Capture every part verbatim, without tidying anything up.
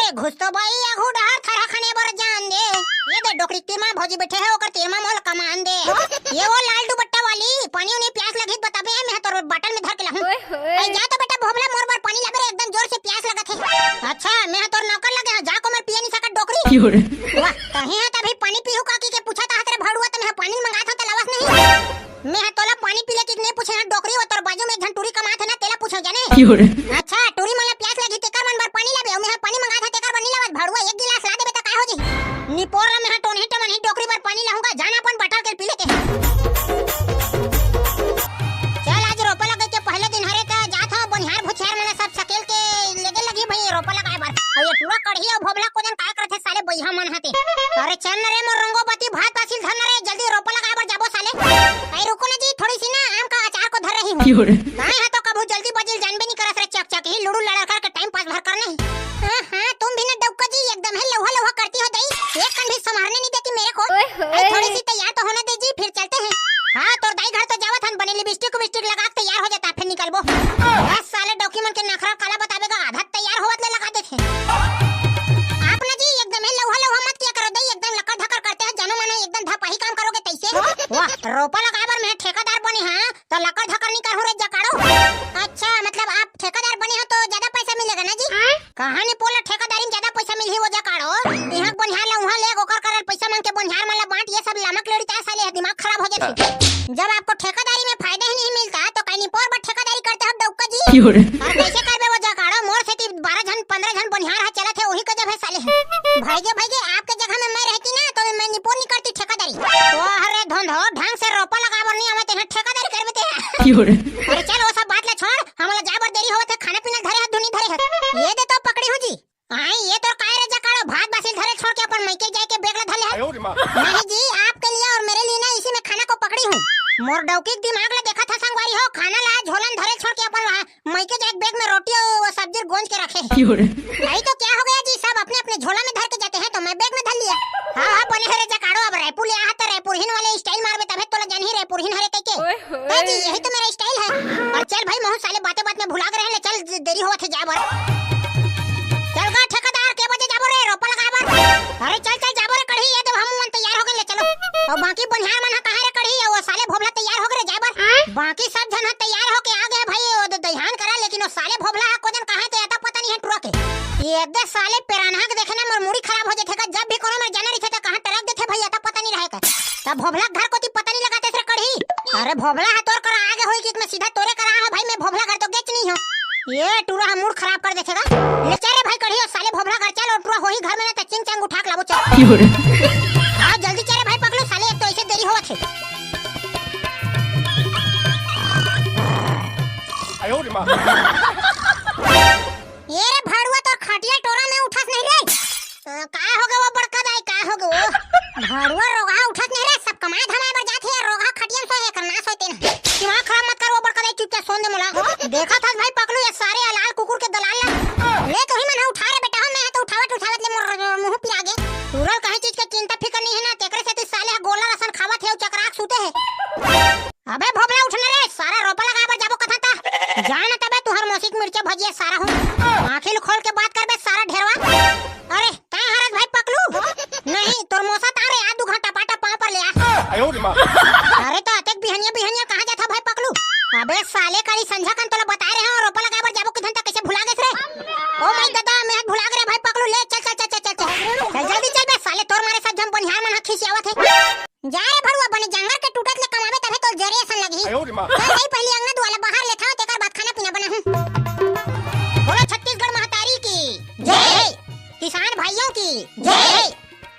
घुस तो बई आघू डहर थरहा खने बर जान दे। ये दे डोकरी तीर मा भौजी बैठे हे, ओकर तीर मा मोला कमान दे। ये वो लाल दुपट्टा वाली, पानी उनी प्यास लगही त बताबे, मैं तोर बाटल में धर के लाहूं। ओए होए। ए, जा तो बेटा भोभला मोर बर पानी लाबे रे, एकदम जोर से प्यास लगत हे। अच्छा, मैं तोर नौकर लगे हंव, जा को मोर पिए नहीं सकत डोकरी। क्यों रे? वाह, तहीं ह तभी पानी पीहू काकी के पूछत आहत रे भड़ुआ, त मैं पानी मंगात हंव त लावस नहीं। मैं ह तोला पानी पीले कि नहीं पूछे हंव डोकरी, वो तोर बाजू में एक झन टूरी कमात हे ना, तेला पूछे जाने। क्यों रे? अच्छा, टूरी मन ला प्यास लगही तेकर मन बर पानी लाबे, अउ मैं ह पानी मंगात हंव तेकर बर नहीं लावत, भड़ुआ एक गिलास ला देबे त काय हो जही? निपोर ला मैं ह टोनही टमनही डोकरी बर पानी लाहूंगा, जाना अपन बाटल के पी लेते हैं। चल आज रोपा लगे के पहले दिन हरे त जात हंव, बनिहार भुछियार मन सब सकेल के लेगे लगही भाई रोपा लगाए बर। अउ ये टूरा कढ़ी अउ भोभला कोदन काय करथे साले बइहा मन हते। अरे चल न रे मोर रंगो बती भात पासिल धर न रे, जल्दी रोपा लगाए बर जाबो साले। अरे रुको ना जी, थोड़ी सी ना आम का अचार को धर रही हूँ। क्यों रे? काय ह तो कभू जल्दी बजिल जानबे नहीं करस रे, चक चक ही लुड़ू लड़ा करके टाइम पास भर करने। हाँ, हाँ, तुम भी ना डौका जी एकदम है लौहा लौहा करती हो दई, एक कन भी संभारने नहीं देती मेरे को। ओए होए। अरे थोड़ी सी तैयार तो होने दे जी, फिर चलते हैं। हाँ, तोर दाई घर तो जावत हन, बने लिपस्टिक विपस्टिक लगा के तैयार हो जाता, फिर निकलबो। बस साले डौकी मन के नखरा काला बताबे गा, आधा तैयार होवत ले लगा देथे। आप ना जी एकदम है लौहा लौहा मत किया करो दई, एकदम लकड़ धकड़ करते हो, जानो मानो एकदम धपाही काम करोगे तैसे। वाह, रोपा लगाए बर मैं ठेकेदार बने हाँ, तो लकड़ धकड़ नहीं करहूँ रे जकाड़ो। अच्छा, मतलब आप ठेकेदार बने हो तो ज्यादा पैसा मिलेगा ना जी? कहाँ निपोर ला ठेकेदारी में ज्यादा पैसा मिलही वो जकाड़ो। यहाँ बनिहार ला उहाँ ले, ओकर करल पैसा मांग के बनिहार मन ला बांट, ये सब लामक लेड़ी ता साले, दिमाग खराब हो जाथे। जब आपको ठेकेदारी में फायदा ही नहीं मिलता तो कहीं निपोर बर ठेकेदारी करते हो डौका जी। क्यों रे? और कैसे करबे वो जकाड़ो, मोर सेती बारह झन पंद्रह झन बनिहार हा चलत हे, वही गजब है साले। भाई जे, भाई जे, आपके जगह में मैं रहती ना तो मैं निपोर नहीं करती ठेकेदारी। वाह रे धंधो, ढंग से रोपा लगाबर नहीं आवे तेने ठेकेदारी करबे ते। क्यों रे? अरे चल वो सब बात ला छोड़, हमला जाए बर देरी होवत हे, खाना पीना धरे हाथ धुनी धरे हाथ। ये दे तो पकड़ी हूँ जी। आई, ये तोर काय रे जकाड़ो, भात बासिल धरे छोड़ के अपन मइके जाए के बेग ला धर ले हस। नहीं जी, आपके लिए और मेरे लिए ना इसी में खाना को पकड़ी हूँ। मोर डौकी के दिमाग ला देखत हा संगवारी हो, खाना ला झोलन धरे छोड़ के अपन वहाँ मइके जाए के बेग में रोटी और वो सब्जी गोंज के रखे। क्यों रे? नहीं तो क्या हो गया जी, सब अपने अपने झोला में धर के जाते हैं तो मैं बेग में धर लिया। हाँ, हाँ, बने हरे जकाड़ो, अब रायपुर ले आहा तो रायपुरहिन वाले स्टाइल मारबे तभे तोला जानही रायपुरहिन हरे कहिके। ओए होए। हाँ जी, यही तो मेरा स्टाइल है। और चल भाई महू साले बातें बात में भुला गए रहे, ले चल ज-, देरी होवत हे जाए बर। चल गा ठेकेदार, के बजे जाबो रे रोपा लगाए बर? अरे चल चल जाबो रे कढ़ी, ये देव हम मन तैयार हो गए, ले चलो। और बाकी बनिहार मन ह कहाँ रे कढ़ी, वो साले भोभला तैयार हो गए रे जाए बर। बाकी सब झन ह तैयार होके आ गए भाई, वो दे दहियान करा, लेकिन वो साले भोभला ह कोदन कहाँ हे ते अता पता नहीं है टुरा के। ये दे साले पेरानहा के देखे ना मोर मुड़ी खराब हो जाथे का, जब भी कोनो मेर जाना रहिथे त कहाँ टरक देथे भाई, अता पता नहीं रहे का। तब भोभला घर कोती पता नहीं लगाते रे कढ़ी। अरे भोभला ह तोर करा आगे होई कि मैं सीधा तोरे करा हो भाई, मैं भोभला घर तो गेच नहीं हो। ये टूरा ह मूड खराब कर देथे गा। ले चल रे भाई कढ़ी, ओ साले भोभला घर चल, ओ टूरा होही घर में ना त चिंग चांग उठा के लाबो चल। क्यों रे? हाँ जल्दी चल रे भाई पकलू, साले एक तो ऐसे देरी होवत हे। ये रे भड़ुआ तोर खटिया टोरा में उठस नहीं रे। अ, का हो गए वो बड़का दाई, का हो गए वो? भड़ुआ रोगहा उठत नहीं रे, सब कमाए धमाए बर जात हे, रोगहा खटिया में सोए, एकर नाश होते ना। दिमाग खराब मत कर वो बड़का दाई, चुपचाप सोन दे मोला। देखत हस भाई पकलू ये सारे लाल कुकुर के दलाल ला। ले तो ही मन उठा रे बेटा हो, मैं तो उठावत उठावत ले मोर मुंह पिरा गे। टूरा ल कहीं चीज के चिंता फिकर नहीं है ना, तेकरे सेती साले ह गोला रसन खावत हे अउ चकराक सूते हे। अबे भोभला उठ ना रे, सारा रोपा लगाए बर जाबो कथा ता। जा ना तबे तुहर मौसी के मिर्चा भजिया सारा हो। आँखी ल खोल के बात करबे सारा ढेरवा। अरे, तैं हरस भाई पकलू? नहीं, तोर मोसा तारे आ दू घंटा पाटा पाँव पर ले आ। अरे तो अतेक बिहनिया बिहनिया कहाँ जाथा भाई पकलू? अबे साले काली संझा कन तोला बताए रहे हो, रोपा लगाए बर जाबो किधन त कैसे भुला गेस रे? ओ माई दादा, मैं भुला गे रे भाई पकलू, ले चल चल चल चल चल चल। चल जल्दी चल बे साले, तोर मारे सब झन बनिहार मन ह खिसियावत हे। जा रे भड़ुआ, बने जांगर के टूटत ले कमाबे तभे तोर जरे असन लगही। चल भाई पहली अंगना दुआला बाहर ले था, तेकर बाद खाना पीना बना हूँ। बोलो छत्तीसगढ़ महतारी की जय। किसान भाइयों की जय।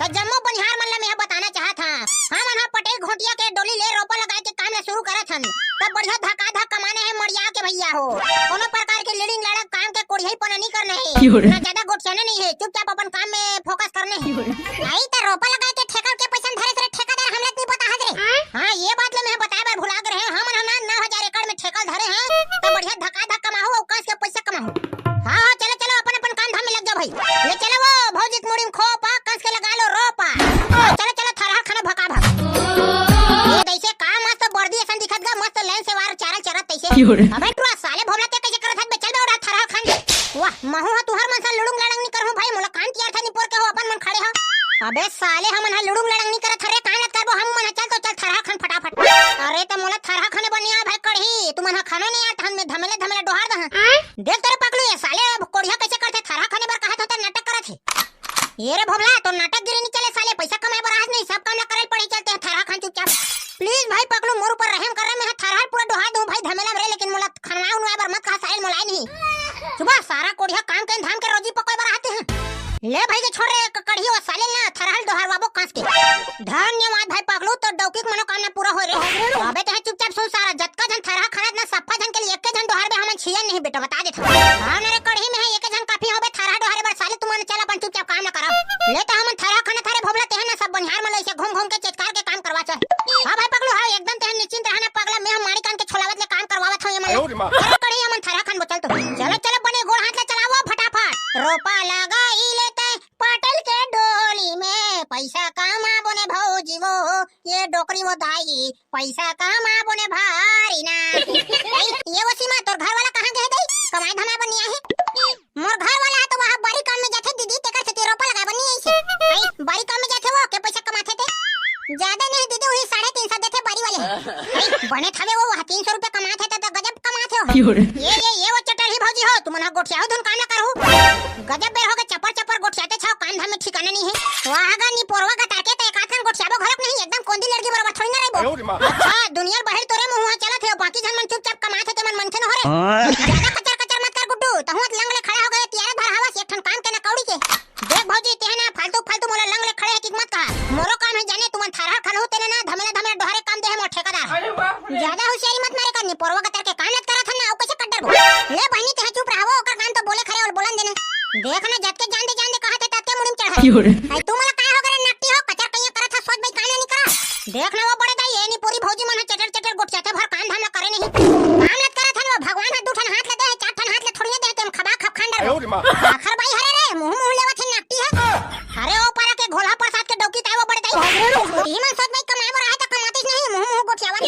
तो जम्मो बनिहार मन ला मैं बताना चाहत हां, हमन ह पटेल घोटिया के डोली ले रोपा लगाए के काम ला शुरू करत हन। तब बढ़िया धका धक कमाना है मड़िया के भैया हो। कोनो प्रकार के लेड़िंग लड़क काम के कोढ़ियाई पना नहीं करना है। ना ज्यादा गोठियाना नहीं है, चुपचाप अपन काम में फोकस करना है। आई त रोपा लगाए के ठेका के पैसा धरे रे ठेकादार, हमला नहीं बताहस रे। हां, ये बात ले मैं बताए बर भुला गे रहे, हमन ह ना नौ हजार एकड़ में ठेका धरे हैं, त बढ़िया धका धक कमाहू अउ कस के पैसा कमाहू। हां हां, चलो चलो, अपन अपन काम धाम में लग जाओ भाई। ले चलो वो भौजी के मुड़ी में खोपा, कस के लगा लो रोपा। चलो चलो, थरहा खाना भका भक। ये तैसे का मस्त बर्दी असन दिखत गा, मस्त लाइन से वार चारा चरत तैसे। अबे टुरा साले भोभला ते कैसे करत हस बे, चल बे उड़ा थरहा खान। वाह, महू ह तुहर मन सा लुड़ुंग लड़ंग नहीं करहूं भाई, मोला अबे साले, हमन ह लुड़ुंग लड़ंग नी करत हरे, कान लत करबो हमन ह। चल तो चल, थरहा खन फटाफट। अरे त मोला थरहा खने बर नी आय भाई कड़ही, तुमन ह खनो नी आत हन, मैं धमेले धमेले डोहार दहन। देख तोरे पकलू, ये साले अब कोढ़िया कैसे करथे, थरहा खने बर कहत हो त नाटक करत हे। ये रे भोभला, तो नाटकगिरी नी चले साले, पैसा कमाए बर आज नहीं, सब काम ला करे पड़ी। चलते हैं थरहा खान चुपचाप। प्लीज भाई पकलू, मोर ऊपर रहम कर रे, मैं ह थरहा पूरा डोहा दूं भाई धमेला रे, लेकिन मोला खनवा उनवा बर मत कहा साले, मोला नहीं। सुबह सारा कोढ़िया काम के धाम के रोजी पकोए बर आते हैं। ले भाई के छोड़ रे क-, कढ़ी वो साले ना, थरहा ल डोहारवाबो कांस के। धन्यवाद भाई पकलू, तो डौकी के मनोकामना पूरा हो रे। अबे ते चुपचाप सुन सारा, जतका झन थरहा खानत ना सप्पा झन के लिए एक झन डोहार बे, हमन छियन नहीं बेटा, बता देत हूँ। हाँ ना रे कढ़ी में है, एक झन काफी होबे थरहा डोहारे बर साले, तुमन चल अपन चुपचाप काम ना करो। ले तो हमन थरहा खानत हरे भोभला, तेहन ना सब बनिहार मन ल ऐसे घूम घूम के चेचकार के काम करवा चल। हाँ भाई पकलू, हाँ एकदम तेहन निश्चिंत रहना पगला, मैं हम माड़ी कान के छोलावत ले काम करवावत हूँ ये मन। अरे कढ़ी हमन थरहा खान बोचल तो। चलो चलो बने गोड़ हाथ ले चलावो फटाफट। रोपा लगा ई लेते पाटल के डोली में, पैसा कमा बोने भौजी वो, ये डोकरी वो दाई, पैसा कमा बोने भारी ना। ए, ये वो सीमा, तोर घर वाला कहाँ गए दई? कमाए धमाए बर नहीं आए? मोर घर वाला है तो वहाँ बारी काम में जाथे दीदी, तेकर सेती रोपा लगाए बर नहीं आइसे। ए, बारी काम में जाथे वो, के पैसा कमाथे ते? ज्यादा नहीं दीदी, वही साढ़े तीन सौ देथे बारी वाले। ए, बने थावे वो, वहाँ तीन सौ रुपया कमाथे त, त गजब कमाथे हो। ये, ये, ये वो चटरही भौजी हो, तुमन ह गोठियाहू धुन काम ला करहू। गजब बेर होगे, चपर चपर गोठियाते छाव, काम धाम में ठिकाना नहीं है। वाह गा निपोरवा गतार के, त एकाध कन गोठियाबो घलक नहीं, एकदम कोंदी लड़की बरोबर थोड़ी ना रहिबो। अच्छा, दुनिया बाहर तोरे मुंह चलत हे, बाकी झन मन चुपचाप कमात हे, ते मन मनखे न हो रे। ज्यादा कचर कचर मत कर गुड्डू, तहूं लंग ले खड़ा हो गए, तियारा धर हवस एक ठन काम के ना कौड़ी के। देख भौजी, तेहे ना फालतू फालतू मोला लंग ले खड़े हे कि मत कहा। मोरो काम है जाने, तुमन थरहा खनहू तेने ना धमेला धमेला डोहरे काम दे है मोर ठेकेदार। ज्यादा होशियारी मत मारे कर, निपोरवा गतार के काम लत करत हन ना, अउ कैसे कट डरबो? ले बहिनी, तेहा चुप रहवो, ओकर कान तो बोले खरे अउ बोलन देना। देख ना, जतके जान दे, जान दे कहत हे, ततके मुड़ी में चढ़त। आई तू मोला काय हो करे नकटी हो, कचर कइया करत ह, सोच बई कान नी करा। देख ना वो बड़े दाई, ए निपोरी भौजी मन ह चटर चटर गोठियाथे, भर काम धाम ला करे नहीं। काम लत करत हन वो, भगवान ह दू ठन हाथ ले दे हे, चार ठन हाथ ले थोड़ी दे हे, तेम खबा खब खान डरबो। आखर बाई हरे रे, मुंह मुंह लेवत हे नकटी हे। अरे ओ पारा के घोला प्रसाद के डौकी ताय वो बड़े दाई। इही मन सोच बई कमाए बर आए त कमातिस नहीं, मुंह मुंह गोठियावत।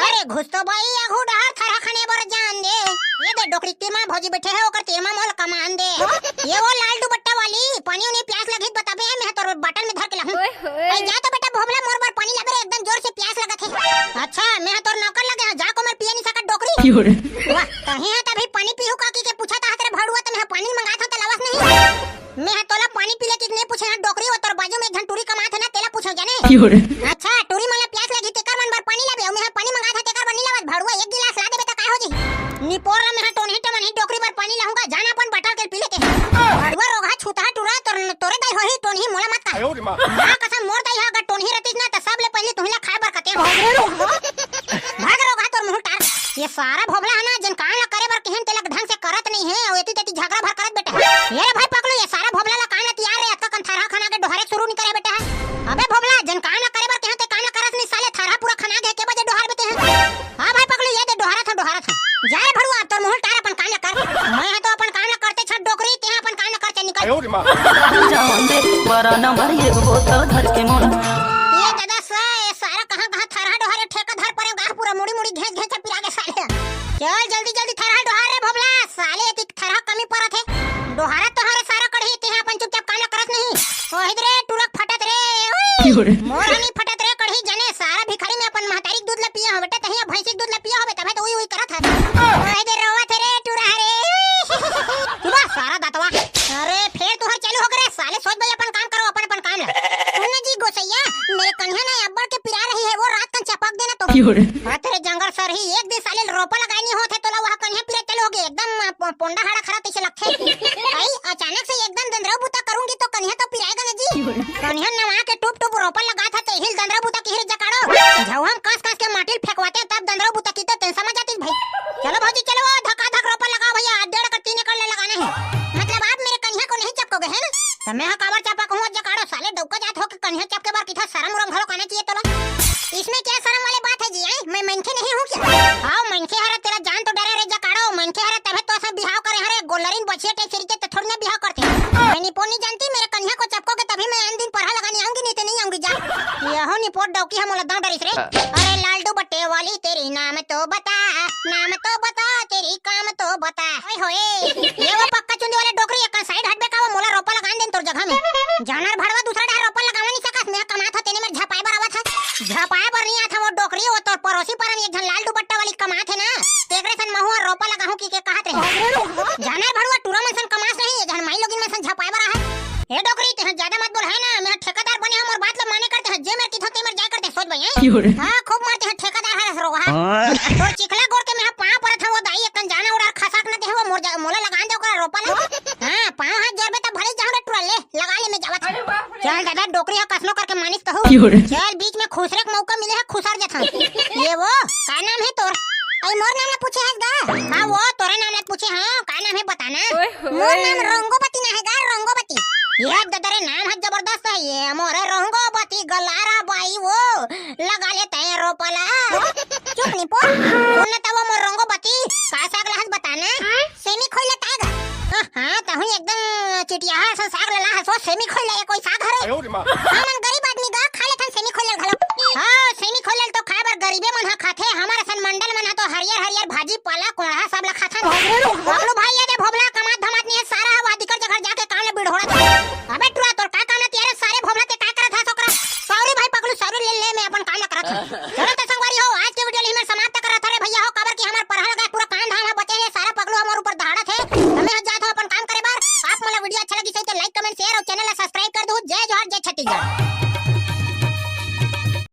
अरे घुस तो बई आघू डहर थरहा खने बर जान दे। ये दे डोकरी तीर मा भौजी बैठे हे, ओकर तीर मा मोल कमान दे। ये वो लाल दुपट्टा वाली, पानी उनी प्यास लगी त बताबे, मैं तोर बाटल में धर के लाहूं। ओए होए। आई जा तो बेटा भोभला मोर बर पानी लाबे रे, एकदम जोर से प्यास लगत हे। अच्छा, मैं तोर नौकर लगे हूं, जा को मोर पिए नहीं सकत डोकरी। वाह, तहीं ह तभी पानी पीहू काकी के पूछा था तेरे भड़ुआ, त मैं पानी मंगात हूं त लावस नहीं। मैं ह तोला पानी पीले की नहीं पूछे हं डोकरी, वो तोर बाजू में एक झन टूरी कमात हे ना, तेला पूछे जाने। अच्छा, टूरी मन ला प्यास लगी तेकर मन बर पानी लाबे, अउ मैं ह पानी मंगात हं तेकर बर नहीं लावत, भड़ुआ एक गिलास ला देबे त काय हो जी? निपोर ला मैं ह टोनही टमनही डोकरी बर पानी लाहूंगा, जाना अपन बटल के पीले के। भड़ुआ रोगहा छूतहा टूरा तोर, तोरे दाई होही टोनही मोला मत कह। मां कसम मोर दाई ह अगर टोनही रहतीस ना त सबले पहली तुही ला खाए बर कते। भाग रोगहा तोर मुंह टार। ये सारा भोभला है ना, जेन काम ला करे बर केहेन तेला ढंग से करत नहीं है, अउ एती तेती झगड़ा भर करत बेटा। ये रे भाई पकलू, ये सारा भोभला ला काम ला तियार रे, अतका कन थरहा खना के डोहरे शुरू नहीं करे बेटा है। अबे भोभला, जेन काम ला करे बर केहेन ते काम ला करत नहीं साले, थरहा पूरा खना के के बजे डोहर बेटे है। हां भाई पकलू, ये दे डोहरा था, डोहरा था। जा रे भड़ुआ, अब तोर मुंह टार अपन काम ला कर। मैं ह तो अपन काम ला करते छट डोकरी, ते ह अपन काम ला करते निकल। जान दे, बरा नंबर एक बोतल धर के मोर। ये दादा सा, ये सारा कहां कहां थरहा डोहरे ठेका धर परे गा, पूरा मुड़ी मुड़ी घेंच घेंच पिरा के साले। चल जल्दी जल्दी थरहा डोहर रे भोभला, साले एती थरहा कमी परत हे। डोहरा तोहरे सारा कढ़ी, तेहा अपन चुपचाप काम ला करत नहीं। ओहिद रे टुरक फटत रे, ओए। मोर ह नहीं फटत रे कढ़ी, जाने सारा भिखारी में अपन महतारी के दूध ला पिए हो बेटा, तहिया भैंसी के दूध ला पिए होबे, तभे तो उई उई करत हस। ओहिद रे रोवत हे रे टुरा रे। चुबा सारा दतवा। अरे फेर तुहर चालू हो गे रे साले, सोच बई अपन काम करो, अपन अपन काम ला। सुन जी गोसैया, मेरे कन्या ना अब्बड़ के पिरा रही है, वो रात कन चपक देना तो। हां तेरे जंगल सर ही, एक दिन साले रोपा लगाए नहीं होत हे तोला, वहां कन्या पिरा चालू हो गे, एकदम, अ, पो-, पोंडा हाड़ा खराब तैसे लगथे। आई अचानक से एकदम दंदरा बूता करूंगी तो कन्या तो पिराएगा ना जी। कन्या नवा के टूप टूप रोपा लगा था, तेहिल दंदरा बूता किहिर जकाड़ो। झौहम कस कस के माटिल फेंकवाते तब दंदरा बूता कीते तेन समझ आतीस भाई। चलो भौजी चलो, वो धका धक रोपा लगाओ भैया, आज डेढ़ एकड़ तीन एकड़ ले लगाना है। मतलब आप मेरे कन्या को नहीं चपकोगे है ना? त मैं ह काबर चपकहूं जकाड़ो साले, डौका जात हो के कन्या चपके बर किथा, शरम उरम घलो आना चाहिए तोला। इसमें क्या शर्म वाली बात है जी, हैं? मैं मनखे नहीं हूं क्या? हां मनखे हरा, तेला जान तो डरे रे जकाड़ो, मनखे हरा तभे तो सब बिहाव करे हरे, गोल्लरिन बछिया टाइप से रहिते त थोड़ी ना बिहाव करते। मैं निपोर नहीं जानती, मेरे कन्या को चपकोगे तभी मैं आन दिन परहा लगाने आऊंगी, नहीं तो नहीं आऊंगी जा। यहो निपोर डौकी ह मोला दांव डरिस रे। अरे लाल दुपट्टे वाली तेरी नाम तो बता, नाम तो बता, तेरी काम तो बता। ओए होए, ये वो पक्का चुंदी वाले डोकरी, एक साइड हटबे का, वो मोला रोपा लगान देन तोर जगह में। जानर भड़वा दूसरा डहर रोपा लगा। हाँ, खूब मारते हैं ठेकेदार हरस रोगहा। तोर चिखला गोड़ के मैं पाँव परत हूँ, वो दाई एक कन जाना उड़ार खसाक न दे, वो मोर जा-, मोला लगान दे ओकरा रोपा ला। हाँ, पाँव हाथ जरबे त भले जाऊँ रे टुरा ले, लगा ले मैं जावत हूँ। चल दादा, डोकरी ह कसनो करके मानिस कहू। चल, बीच में खुसरे के मौका मिले है, खुसर जथन। ये वो, का नाम है तोर? अई मोर नाम ला पूछे हस गा? हाँ वो, तोरे नाम ला पूछे, हाँ, का नाम है बताना? मोर नाम रंगोबती ना है गा, रंगोबती। ये ददरे नाम है जबरदस्त है ये, मोरे रंगोबती गलारा बाई वो, लगा लेते हैं रोपला। चुप नहीं पो। सुन न त वो मोर रंगोबती, का साग ला हस बताना? सेमी खोइला ताय गा। हाँ, तहूँ एकदम चिटिया हस, साग ला हस, वो सेमी खोइला ये कोई साग हरे? हमन गरीब आदमी गा, खा लेथन सेमी खोइला घलो। हाँ, सेमी खोइला तो खाए बर गरीबे मन ह खाथे, हमर असन मंडल मन ह तो हरियर हरियर भाजी पाला कोंढ़ा सब ला खाथन। बाबलू